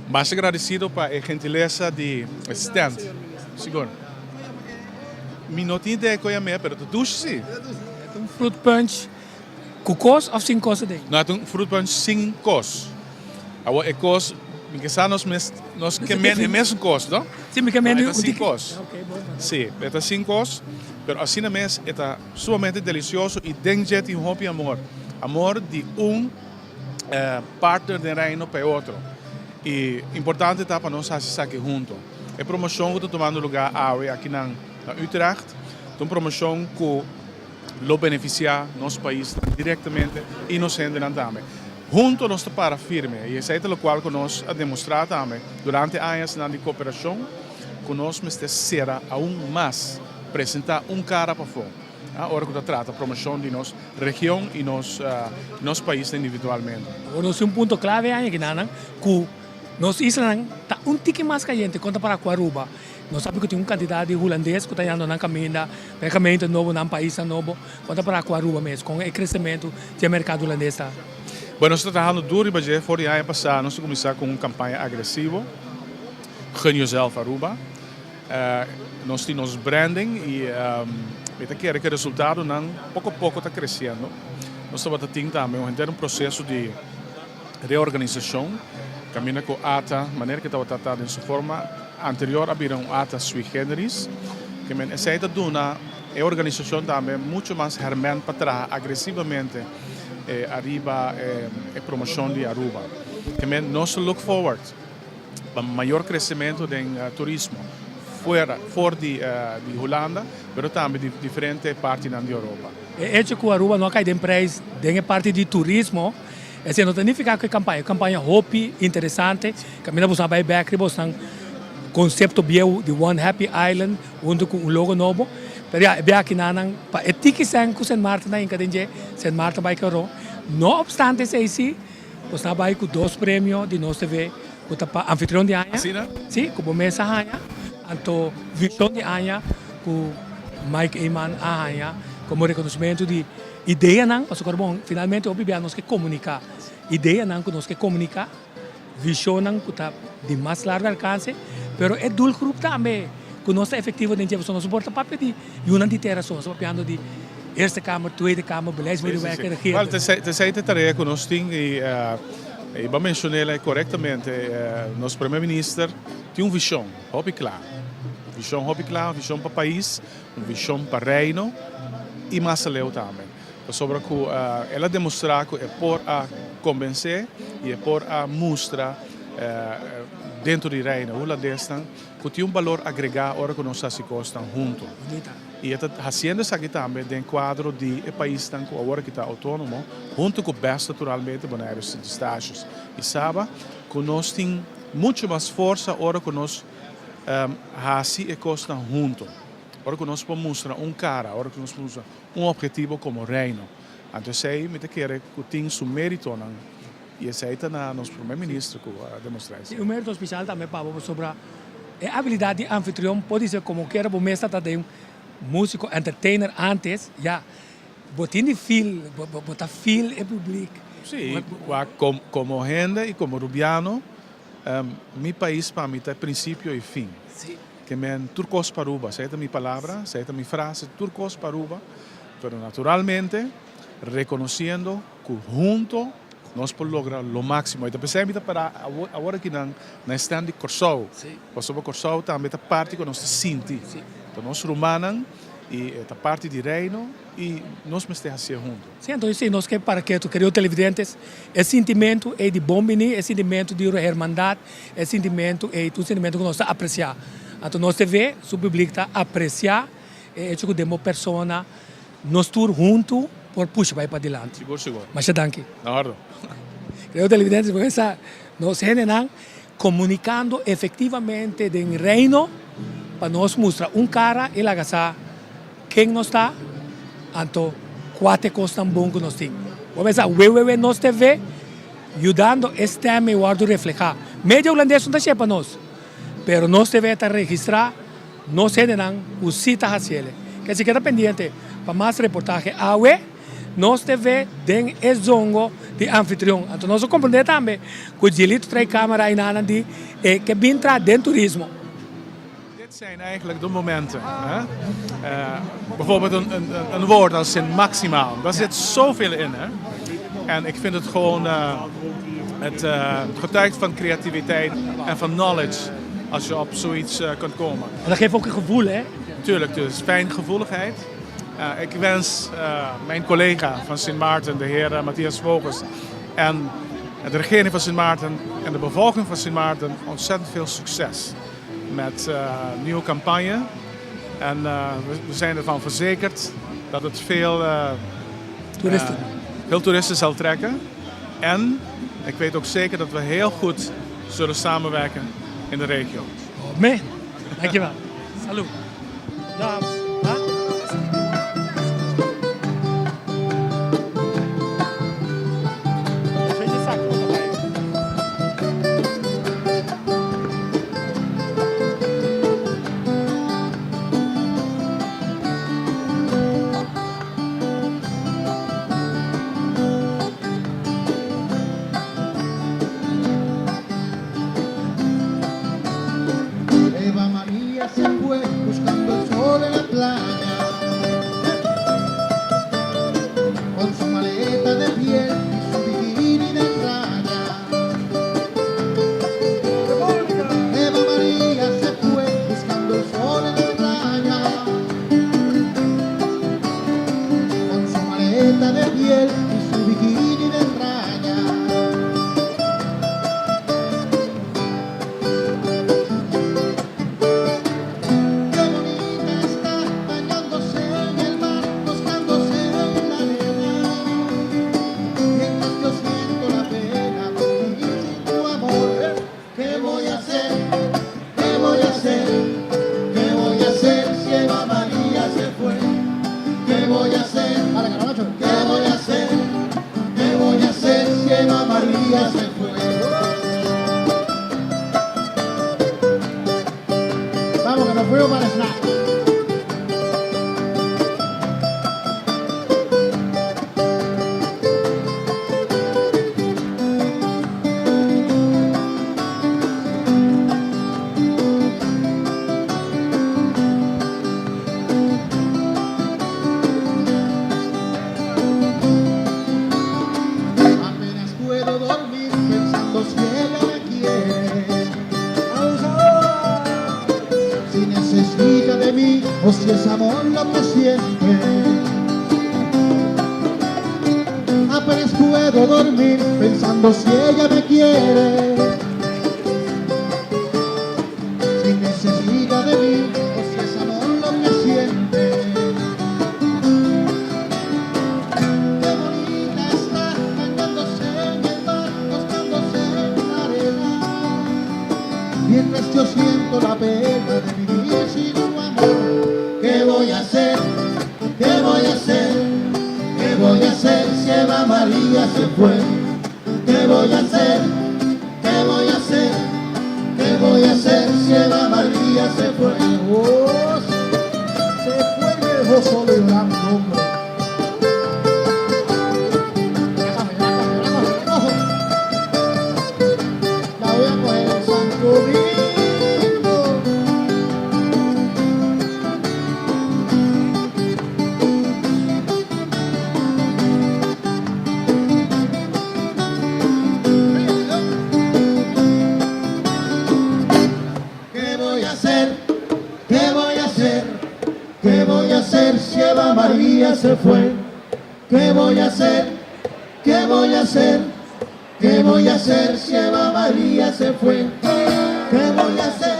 Masha gradisido pa e gentilesa di e stand. Sigur. Mi no tin idea kon yam'é, pero ta dushi si. E ta un fruit punch ku kos òf sin kos aden? No, e ta un fruit punch sin kos. Awor e kos, mi ke sa nos mes, nos ke men e mesun kos, no? Si, mi ke men E ta sin kos. Si, e ta sin kos, pero asina mes e ta sumamente delisioso i den dje tin hopi amor. Amor di un partner den Reino pa e otro. I importante ta pa nos hasi esaki hunto. E promoshon ku ta tumando lugá awe akinan na Utrecht ta un promoshon ku lo benefisiá nos paisnan direktamente i nos hendenan tambe. Hunto nos ta para firme i esei ta lokual ku nos a demostrá tambe durante añasnan di koperashon ku nos mester sera aun mas, presentá un kara pafó. Ora ku ta trata promoshon di nos region i nos nos pais individualmente. Awor nos tin un punto klave aña kinanan ku nos islanan ta un tiki mas kayente konta para ku Aruba. Nos sabi ku tin un kantidat di hulandes ku ta yando nan kaminda pa e gemeente nobo, nan paisnan nobo. Konta para ku Aruba mes, kon e kresementu di e merkado hulandes ta? Bueno, nos ta trahando duru riba dje. For di aña pasá nos a kuminsá ku un kampaña agresivo, Gun Jezelf Aruba. Nos tin nos branding y mi ta kere cu e resultadonan poco poco ta creciendo. Nos tabata tin tambe un henter un proceso di reorganisacion caminda cu ata manera cu tabata ta den su forma anterior a bira un ata sui generis. Ke men esey ta duna e organisacion tambe mucho mas herment pa traha agresivamente ariba e promocion di Aruba. Ke men nos look forward. Pa mayor crecemento den turismo fuera for di di Hulanda pero tambe di diferente partinan di Europa. E hecho cu Aruba no a cay den prijs den e parti di turismo esey no ta nifica cu e campaña e campaña hopi interesante caminda boso a bay bek riba boso nan concepto bieu di One Happy Island hunto cu un logo nobo pero ya e biaha nan pa e tiki cen cu Sint Maarten a hinca den dje Sint Maarten bay caro no obstante esey si Nos ta bai ku dos premio di Nos TV ku ta pa anfitrion di aña. Asina? Si, ku bo mes a haña. Anto vision di aña ku Mike Eman a haña komo rekonosmentu di ideanan, pasobra bon, finalmente hopi bia nos ke komuniká ideanan ku nos ke komuniká, visionnan ku ta di mas largo alkanse, pero e doelgroep tambe ku nos ta efektivo den dje, pasobra nos no por ta papia di Yunan di tera so, nos ta papiando di Eerste Kamer, Tweede Kamer, beleidsmedewerker, regeerder. Wel, t'esei ta e tarea ku nos tin i i bo a menshon'el korektamente. Nos Prome Minister tin un vishon hopi kla, vishon hopi kla, un vishon pa pais, un vishon pa Reino i mas aleu tambe. Pasobra ku el a demostrá ku e por a kombensé i e por a mustra dentro di Reino Hulandesnan Ku tin un balor agregá ora ku nos hasi kosnan huntu. I e ta hasiendo esaki tambe den kuadro di e paisnan ku awor aki ta outónomo, huntu ku bes naturalmente Boneiru, Sint Eustatius i Saba, ku nos tin muchu mas forsa ora ku nos hasi e kosnan huntu, ora ku nos por mustra un kara, ora ku nos por mustra un ophetivo komo Reino. Anto esei mi ta kere ku tin su méritonan. I esei ta na nos prome minister ku a demostrá esei. I un mérito spesial tambe pa bo pasobra e abilidat di anfitrion por di ser komo kiera bo mes ta ta den músiko entertainer antes ya bo tin di feel bo ta feel e publik. Sí, wak komo hende i komo rubiano mi pais pa mi ta e prinsipio i fin. Ke men tur kos pa Aruba, esei ta mi palabra, esei ta mi frase, tur kos pa Aruba, pero naturalmente rekonosiendo Ku hunto nos por logra lo máksimo. I ta p'esei mi ta pará awor aki nan na e stand di Kòrsou. Pasobra Kòrsou tambe ta parti ku nos ta sinti. Ta nos rumannan i e ta parti di Reino i nos mester hasié hunto. Sí, anto esei nos ke para ketu, kerido televidentes, e sintimentu ei di bon bini, e sintimentu di hermandat, e sintimentu ei ta un sintimentu ku nos ta apresiá. Anto nos TV su publik ta apresiá e echo ku den bo persona Nos tur huntu por pusha bai padilanti. Sigur sigur. Masha danki. Na ordo. Creo televidentes bo sa nos hendenan comunicando efectivamente den Reino pa nos mustra un cara y laga sa ken nos ta anto cua ta e cosnan bon cu nos tin. Bo mester sa www nos TV yudando e stem ey wordo refleha. Media Hulandes no ta shepa nos pero nos TV ta registra. Nos hendenan ku si ta hasiele. Ke si keda pendiente pa mas reportahe awe, Nos TV den e zongo di anfitrion. Anto nos a komprendé tambe ku Gilly ta trae kamera einanan di e ke bin traha den turismo. Dit zijn eigenlijk de momenten. Hè? Bijvoorbeeld een woord als Sint Maximaal. Daar zit zoveel in. Hè? En ik vind het gewoon het getuigt van creativiteit en van knowledge als je op zoiets kunt komen. En dat geeft ook een gevoel, hè? Tuurlijk, dus fijngevoeligheid. Ik wens mijn collega van Sint Maarten, de heer Matthias Vogels, en de regering van Sint Maarten en de bevolking van Sint Maarten ontzettend veel succes met nieuwe campagne. En we zijn ervan verzekerd dat het veel toeristen. Veel toeristen zal trekken. En ik weet ook zeker dat we heel goed zullen samenwerken in de regio. Man, dankjewel. Salud. Eva María se fue buscando el sol en la playa. Con su maleta de piel y su bikini de raya. Eva María se fue buscando el sol en la playa. Con su maleta de piel y su bikini de raya. Qué bonita está bañándose en el mar, tostándose en la arena. Mientras yo siento la pena de vivir sin tu amor. ¿Qué voy a hacer? ¿Qué voy a hacer? ¿Qué voy a hacer si Eva María se fue? ¿Qué voy a hacer? Para Carabacho. ¿Qué voy a hacer? ¿Qué voy a hacer si Eva María se fue? Vamos, que nos fuimos para Snack. Apenas puedo dormir pensando si ella me quiere. Si necesita de mí o si es amor lo que siente. Apenas puedo dormir pensando si ella me quiere. Si necesita de mí o si es amor lo que siente. Qué bonita está bañándose en el mar, tostándose en la arena. Mientras yo siento la pena de vivir sin su amor. ¿Qué voy a hacer? ¿Qué voy a hacer? ¿Qué voy a hacer si Eva María se fue? ¿Qué voy a hacer? ¿Qué voy a hacer? ¿Qué voy a hacer si Eva María se fue? Oh, se fue y me dejó solo llorando, hombre. La cojo, la cojo, la cojo, la cojo. La voy a coger en Santo Domingo. ¿Qué voy a hacer? ¿Qué voy a hacer? ¿Qué voy a hacer si Eva María se fue? ¿Qué voy a hacer? ¿Qué voy a hacer? ¿Qué voy a hacer si Eva María se fue? ¿Qué voy a hacer?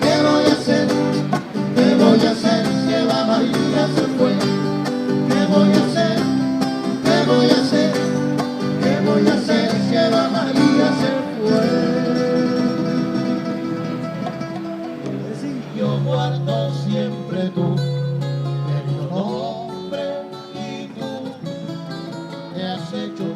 ¿Qué voy a hacer? ¿Qué voy a hacer si Eva María se fue? ¿Qué voy a hacer? ¿Qué voy a hacer? ¿Qué voy a hacer si Eva María se fue? Yo guardo siempre tu querido nombre y tú te has hecho